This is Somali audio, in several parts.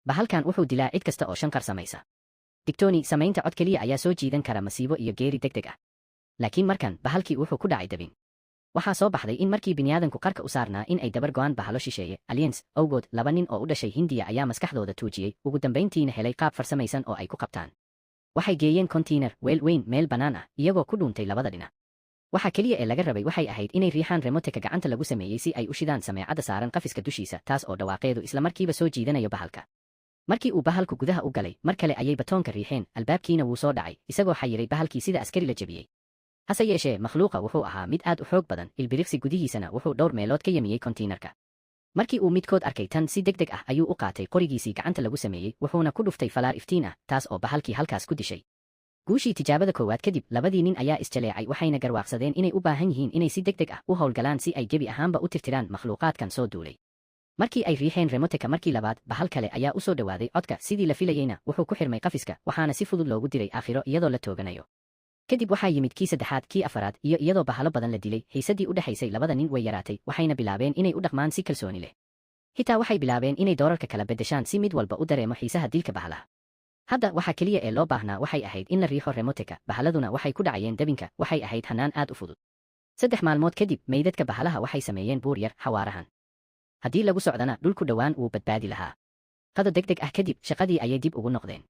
Bahalkan wuxuu dilaa cid kasta oo shanqar samaysa. Digtooni, samaynta cod keliya ayaa soo jiidan kara masiibo iyo geeri deg deg ah. Laakiin markan bahalkii wuxuu ku dhacay dabin. Waxaa soo baxday in markii biniaadanku qarka u saarnaa in ay dabar go'aan bahalo shisheeye, aliens, awgood, laba nin oo u dhashay Hindiya ayaa maskaxdooda tuujiyey, ugu dambayntiina helay qaab farsamaysan oo ay ku qabtaan. Waxay geeyeen kontiinar weel weyn meel bannaan ah, iyagoo ku dhuuntay labada dhinac. Waxa keliya ee laga rabay waxay ahayd inay riixaan remoteka gacanta lagu sameeyey si ay u shidaan sameecadda saaran qafiska dushiisa, taas oo dhawaaqeedu islamarkiiba soo jiidanayo bahalka. Markii uu bahalku gudaha u galay, mar kale ayay batoonka riixeen, albaabkiina wuu soo dhacay, isagoo xayiray bahalkii sida askari la jebiyey. Hase yeeshee, makhluuqa wuxuu ahaa mid aad u xoog badan, ilbiriqsi gudihiisana wuxuu dhowr meelood ka yamiyey kontiinarka. Markii uu midkood arkay tan, si deg deg ah ayuu u qaatay qorigiisii gacanta lagu sameeyey, wuxuuna ku dhuftay falaar iftiin ah, taas oo bahalkii halkaas ku dishay. Guushii tijaabada koowaad kadib, labadii nin ayaa isjaleecay, waxayna garwaaqsadeen inay u baahan yihiin inay si deg deg ah u howlgalaan si ay gebi ahaanba u tirtiraan makhluuqaadkan soo duulay. Markii ay riixeen remoteka markii labaad, bahal kale ayaa u soo dhowaaday codka. Sidii la filayeyna, wuxuu ku xirmay qafiska, waxaana si fudud loogu diray aakhiro iyadoo la tooganayo. Kadib waxaa yimid kii saddexaad, kii afaraad, iyo iyadoo bahalo badan la dilay, xiisaddii u dhexaysay labada nin way yaraatay, waxayna bilaabeen inay u dhaqmaan si kalsooni leh. Xitaa waxay bilaabeen inay doorarka kala beddeshaan si mid walba u dareemo xiisaha dilka bahalaha. Hadda waxa keliya ee loo baahnaa waxay ahayd in la riixo remoteka, bahaladuna waxay ku dhacayeen dabinka. Waxay ahayd hanaan aad u fudud. 3 maalmood kadib, meydadka bahalaha waxay sameeyeen buur yar. Xawaarahan haddii lagu socdana, dhulku dhowaan wuu badbaadi lahaa. Qado deg deg ah kadib, shaqadii ayay dib ugu noqdeen.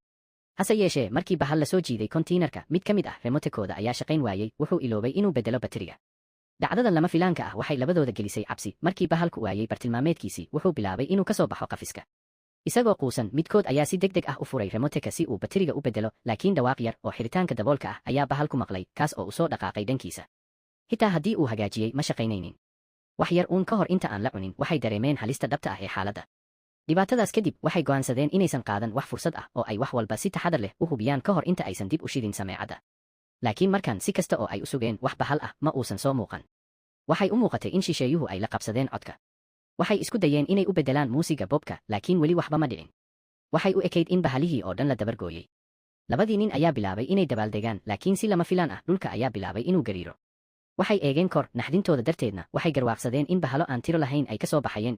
Hase yeeshee, markii bahal la soo jiiday kontiinarka, mid ka mid ah remotekooda ayaa shaqayn waayey. Wuxuu iloobay inuu beddelo bateriga. Dhacdadan lama filaanka ah waxay labadooda gelisay cabsi. Markii bahalku waayey bartilmaameedkiisii, wuxuu bilaabay inuu ka soo baxo qafiska isagoo quusan. Midkood ayaa si deg deg ah u furay remoteka si uu bateriga u beddelo, laakiin dhawaaq yar oo xiritaanka daboolka ah ayaa bahalku maqlay, kaas oo u soo dhaqaaqay dhankiisa. Xitaa haddii uu hagaajiyey, ma shaqaynaynin. Wax yar uun ka hor inta aan la cunin, waxay dareemeen halista dhabta ah ee xaaladda. Dhibaatadaas kadib, waxay go'aansadeen inaysan qaadan wax fursad ah oo ay wax walba si taxadar leh u hubiyaan ka hor inta aysan dib u shidin sameecadda. Laakiin markan, si kasta oo ay u sugeen, wax bahal ah ma uusan soo muuqan. Waxay u muuqatay in shisheeyuhu ay la qabsadeen codka. Waxay isku dayeen inay u beddelaan muusiga bobka, laakiin weli waxba ma dhicin. Waxay u ekayd in bahalihii oo dhan la dabargooyey. Labadii nin ayaa bilaabay inay dabaaldegaan, laakiin si lama filaan ah dhulka ayaa bilaabay inuu gariiro. Waxay eegeen kor naxdintooda darteedna, waxay garwaaqsadeen in bahalo aan tiro lahayn ay ka soo baxayeen.